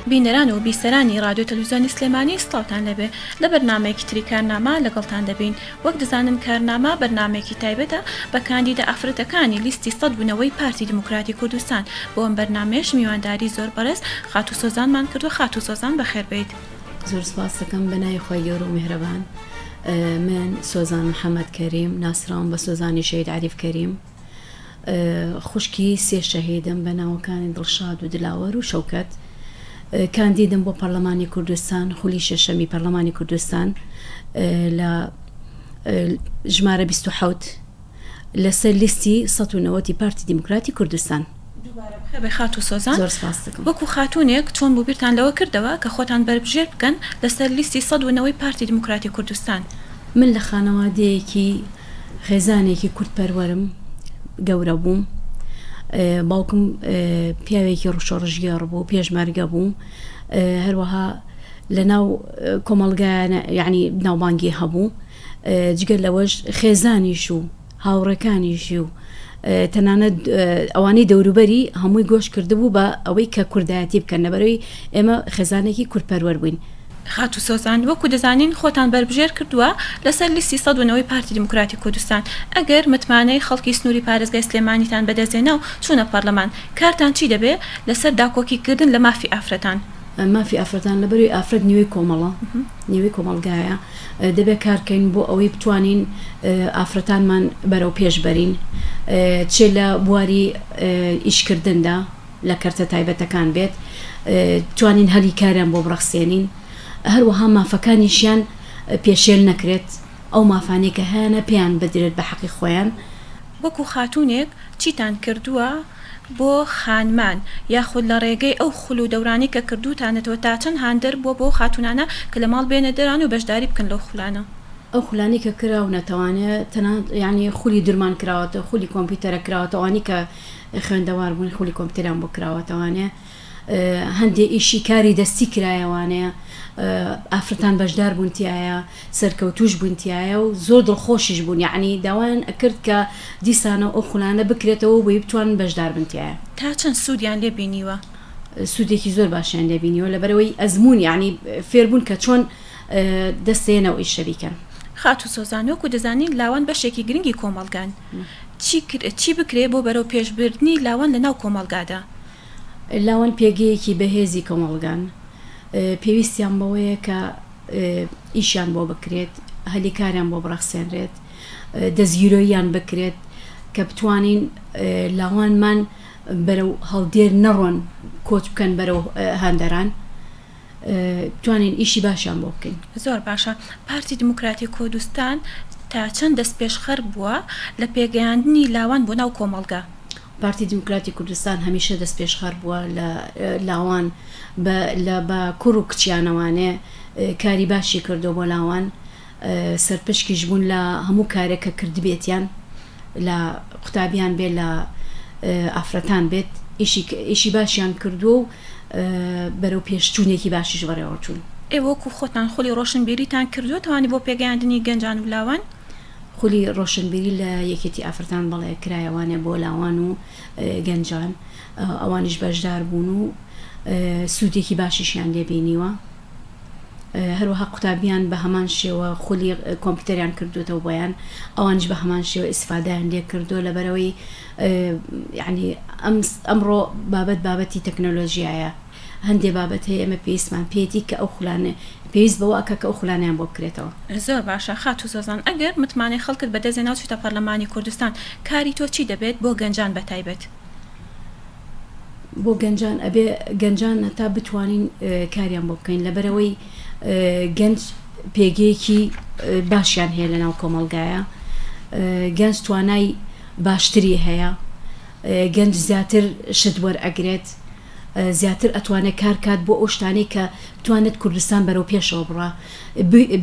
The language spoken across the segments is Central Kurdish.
بینەران و بیسەرانی ڕادیۆ تەلویزیۆنی سلێمانی سڵاوتان لێبێ لە بەرنامەیەکی تری کارنامە لەگەڵتان دەبین وەک دەزانن کارنامە بەرنامەیەکی تایبەتە بە کاندیدە ئافرەتەکانی لیستی 190ی پارتی دیموکراتی کوردستان بۆ ئەم بەرنامەیەش میوانداری زۆر بەڕێز خاتوو سۆزانمان کردووە خاتوو سۆزان بەخێربێیت. زۆر سپاست دەکەم بە ناوی خوای گەورە و میهرەبان من سۆزان محەمەد کەریم ناسراوم بە سۆزانی شەهید عەریف کەریم خوشکی سێ شەهیدم بە ناوەکانی دڵشاد و دلاوەر و شەوکەت کاندیدم بۆ پەرلەمانی کوردستان خولی شەشەمی پەرلەمانی کوردستان لە ژمارە 27 لەسەر لیستی 190 پارتی دیموکراتی کوردستان. دووبارە بەخێربێی خاتوو سۆزان. زۆر سپاست دەکەم. وەکو خاتوونێک چۆن بوو بیرتان لەوە کردەوە کە خۆتان بەربژێر بکەن لەسەر لیستی 190 پارتی دیموکراتی کوردستان؟ من لە خانەوادەیەکی خێزانێکی کوردپەروەرم گەورە بووم. باوکم پیاوێکی ڕشۆڕشگێڕ بوو، پێشمەرگە بوو. هەروەها لە ناو کۆمەڵگایانە یعنی ناوبانگی هەبوو. جگە لەوەش خێزانیش و هاوڕێکانیشی و تەنانەت ئەوانەی دەوروبەری هەمووی گۆش کردبوو بە ئەوەی کە کوردایەتی بکەن لەبەرەوەی ئێمە خێزانێکی کوردپەروەر بووین. خاتوو سۆزان، وەکو دەزانین خۆتان بەربژێر کردووە لەسەر لیستی 190 پارتی دیموکراتی کوردستان، ئەگەر متمانەی خەڵکی سنووری پارێزگای سلێمانیتان بەدەستهێنا و چوونە پەرلەمان، کارتان چی دەبێ لەسەر داکۆکیکردن لە مافی ئافرەتان؟ مافی ئافرەتان، لەبەرەوەی ئافرەت نیوەی کۆمەڵە، نیوەی کۆمەڵگایە، دەبێت کارکەین بۆ ئەوەی بتوانین ئافرەتانمان بەرەو پێش بەرین چ لە بواری ئیشکردندا لە کەرتە تایبەتەکان بێت توانین هەلی کاریان بۆ بڕەخسێنین هەروەها مافەکانیشیان پێشێل نەکرێت ئەو مافانەی کە هەیانە پێیان بدرێت بە حەقی خۆیان. وەکو خاتوونێک چیتان کردووە بۆ خانمان یاخود لە ڕێگەی ئەو خول و دەورانەی کە کردووتانەتەوە تا چەند هاندەر بووە بۆ خاتوونانە کە لە ماڵ بێنە دەران و بەشداری بکەن لەو خولانە؟ ئەو خولانەی کە کراونەتەوانێ تەنانەت یانی خولی درمان کراوەتەوە خولی کۆمپیوتەرە کراوەتەوە ئەوانەی کە خوێندەوار بوون خولی کۆمپیوتەریان بۆ کراوەتەوانێ هەندێ ئیشی کاری دەستی کرایەوانێ ئافرەتان بەشدار بوون تیایا سەرکەوتوش بوون تیایا و زۆر دڵخۆشیش بوون یەعنی داوایان ئەکرد کە دیسانەوە ئەو خولانە بکرێتەوە بۆی بتوانن بەشدار بن تیایا. تا چەند سوودیان لێ بینیوە؟ سوودێکی زۆر باشیان لێ بینیوە لەبەرئەوەی ئەزموون یەعنی فێر بوون کە چۆن دەست دێنە ئەو ئیشە بیکەن. خاتوو سۆزان وەکو دەزانین لاوان بەشێکی گرنگی کۆمەڵگان چی چی بکرێ بۆ بەرەو پێشبردنی لاوان لەناو کۆمەڵگادا؟ لاوان پێگەیەکی بەهێزی کۆمەڵگان، پێویستیان بەوەیە کە ئیشیان بۆ بکرێت، هەلی کاریان بۆ بڕەخسێنرێت، دەستگیرۆییان بکرێت کە بتوانین لاوانمان بەرەو هەڵدێر نەڕۆن کۆچ بکەن بەرەو هەندەران. بتوانین ئیشی باشیان بۆ بکەین. زۆر باشە پارتی دیموکراتی کوردستان تا چەند دەستپێشخەر بووە لە پێگەیاندنی لاوان بۆ ناو کۆمەڵگا؟ پارتی دیموکراتی کوردستان هەمیشە دەستپێشخەر بووە لە لاوان بە لە بە کوڕ و کچیانەوانێ کاری باشی کردووە بۆ لاوان سەرپشکیش بوون لە هەموو کارێک کە کردبێتیان لە قوتابیان بێت لە ئافرەتان بێت ئیشی ئیشی باشیان کردووە و بەرەو پێشچوونێکی باشیش بەڕێوە چوون. ئێوە وەکو خۆتان خولی ڕۆشنبیریتان کردووەتەوانی بۆ پێگەیاندنی گەنجان و لاوان؟ خولی ڕۆشنبیری لە یەکێتی ئافرەتان بەڵێ کرایەوانێ بۆ لاوان و گەنجان ئەوانیش بەشدار بوون و سوودێکی باشیشیان لێ بینیوە. هەروەها قوتابیان بە هەمان شێوە خولی کۆمپیوتەریان کردوێتەوە بۆیان ئەوانیش بە هەمان شێوە ئیسفادەیان لێ کردووە لەبەرەوەی یعنی ئەم ئەمڕۆ بابەت بابەتی تەکنەلۆژیایە هەندێ بابەت هەیە ئێمە پێویستمان پێیەتی کە ئەو خولانە پێویست بەوە ئەکا کە ئەو خولانەیان بۆ بکرێتەوە. زۆر باشە خاتوو سۆزان ئەگەر متمانەی خەڵکت بەدەست هێنا و چویتە پەرلەمانی کوردستان کاری تۆ چی دەبێت بۆ گەنجان بەتایبەت؟ بۆ گەنجان ئەبێ گەنجان هەتا بتوانین کاریان بۆ بکەین لەبەرەوەی گەنج پێگەیەکی باشیان هەیە لەناو کۆمەڵگایە گەنج توانای باشتری هەیە گەنج زیاتر شت وەرئەگرێت زیاتر ئەتوانێت کار کات بۆ ئەو شتانەی کە بتوانێت کوردستان بەرەو پێشەوە بڕا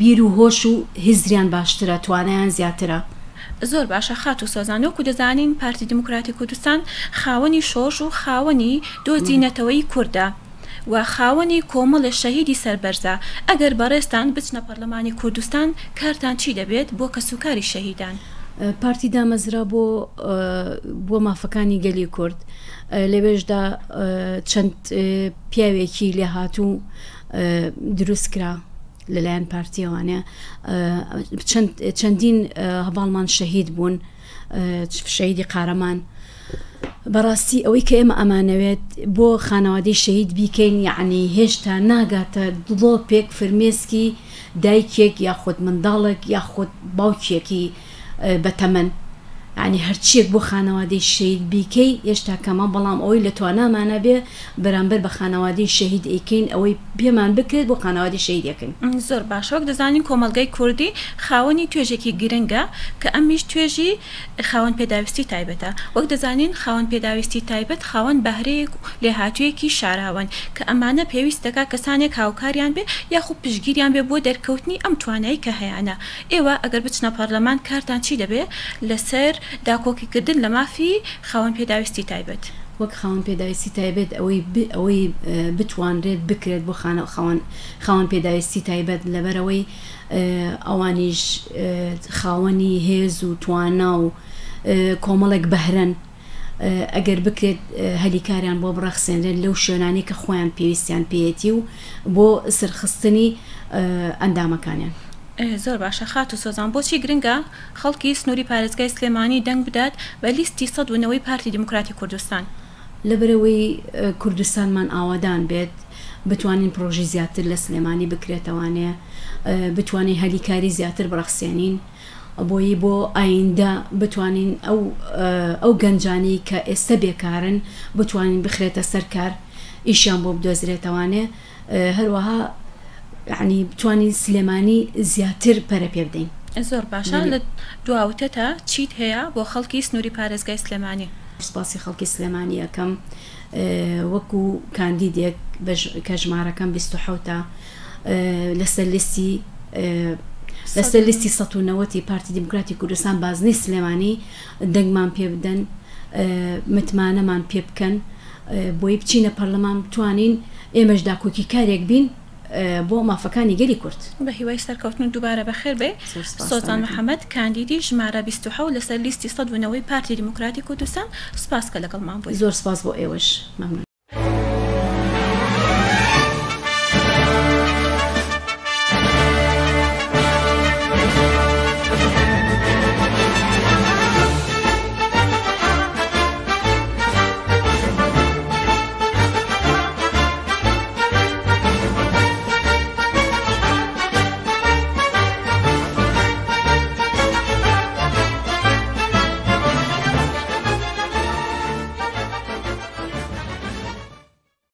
بیر و هۆش و هزریان باشترە توانایان زیاترە. زۆر باشە خاتوو سۆزان وەکو دەزانین پارتی دیموکراتی کوردستان خاوەنی شۆڕش و خاوەنی دۆزی نەتەوەیی کوردە و خاوەنی کۆمەڵێ شەهیدی سەربەرزە ئەگەر بەڕێزتان بچنە پەڕلەمانی کوردستان کارتان چی دەبێت بۆ کەسوکاری شەهیدان؟ پارتی دامەزرا بۆ بۆ مافەکانی گەلی کورد لەوێشدا چەند پیاوێکی لێهاتوو دروست کرا لەلایەن پارتیەوانە چەندین هەواڵمان شەهید بوون شەهیدی قارەمان بەڕاستی ئەوەی کە ئێمە ئەمانەوێت بۆ خانەوادەی شەهید بیکەین یەعنی هێشتا ناگاتە دڵۆپێک فرمێسکی دایکێک یاخود منداڵێک یاخود باوکێکی بەتەمەن یەعنی هەرچیەک بۆ خانەوادەی شەهید بیکەی هێشتا کەمە بەڵام ئەوەی لە توانامانە بێ بەرامبەر بە خانەوادەی شەهید ئەیکەین ئەوەی پێمان بکرێت بۆ خانەوادەی شەهید ئەکەین. زۆر باشە وەک دەزانین کۆمەڵگەی کوردی خاوەنی توێژێکی گرنگە کە ئەمیش توێژی خاوەن پێداویستی تایبەتە، وەک دەزانین خاوەن پێداویستی تایبەت خاوەن بەهرەیەک و لێهاتوویەکی شاراوەن کە ئەمانە پێویست دەکات کەسانێک هاوکاریان بێ یاخود پشتگیریان بێ بۆ دەرکەوتنی ئەم توانای کە هەیانە. ئێوە ئەگەر بچنە پەرلەمان کارتان چی دەبێ لەسەر داکۆکی کردن لە مافی خاوەن پێداویستی تایبەت؟ وەک خاوەن پێداویستی تایبەت ئەوەی ئەوەی بتوانرێت بکرێت بۆ خاوەن خاوەن پێداویستی تایبەت لەبەرئەوەی ئەوانیش خاوەنی هێز و توانا و کۆمەڵێک بەهرەن، ئەگەر بکرێت هەلی کاریان بۆ بڕەخسێنرێت لەو شوێنانەی کە خۆیان پێویستیان پێیەتی و بۆ سەرخستنی ئەندامەکانیان. زۆر باشە خاتوو سۆزان بۆچی گرنگە خەڵکی سنووری پارێزگای سلێمانی دەنگ بدات بە لیستی 190 پارتی دیموکراتی کوردستان؟ لەبەرئەوەی کوردستانمان ئاوادان بێت، بتوانین پڕۆژەی زیاتر لە سلێمانی بکرێتەوانێ، بتوانین هەلی کاری زیاتر بڕەخسێنین، بۆیی بۆ ئایندە بتوانین ئەو ئەو گەنجانەی کە ئێستە بێکارن بتوانین بخرێتە سەر کار ئیشیان بۆ بدۆزرێتەوانێ، هەروەها یەعنی بتوانین سلێمانی زیاتر پەرە پێ بدەین. زۆر باشە لە دوا وتەتا چیت هەیە بۆ خەڵکی سنووری پارێزگای سلێمانی؟ سوپاسی خەڵکی سلێمانی ئەکەم وەکو کاندیدێک کە ژمارەکەم 27 ە لەسەر لیستی لەسەر لیستی 190 پارتی دیموکراتی کوردستان بازنەی سلێمانی دەنگمان پێ بدەن متمانەمان پێ بکەن بۆی بچینە پەرلەمان بتوانین ئێمەش داکۆکی کارێک بین بۆ مافەکانی گەلی کورد. بە هیوای سەرکەوتن و دووبارە بەخێر بێی. زۆر سپاستان سۆزان ئەکەم. محەمەد، کاندیدی ژمارە 27 لەسەر لیستی 190 پارتی دیموکراتی کوردستان، سوپاس کە لەگەڵمان بووی. زۆر سپاس بۆ ئێوەش. مەمنون.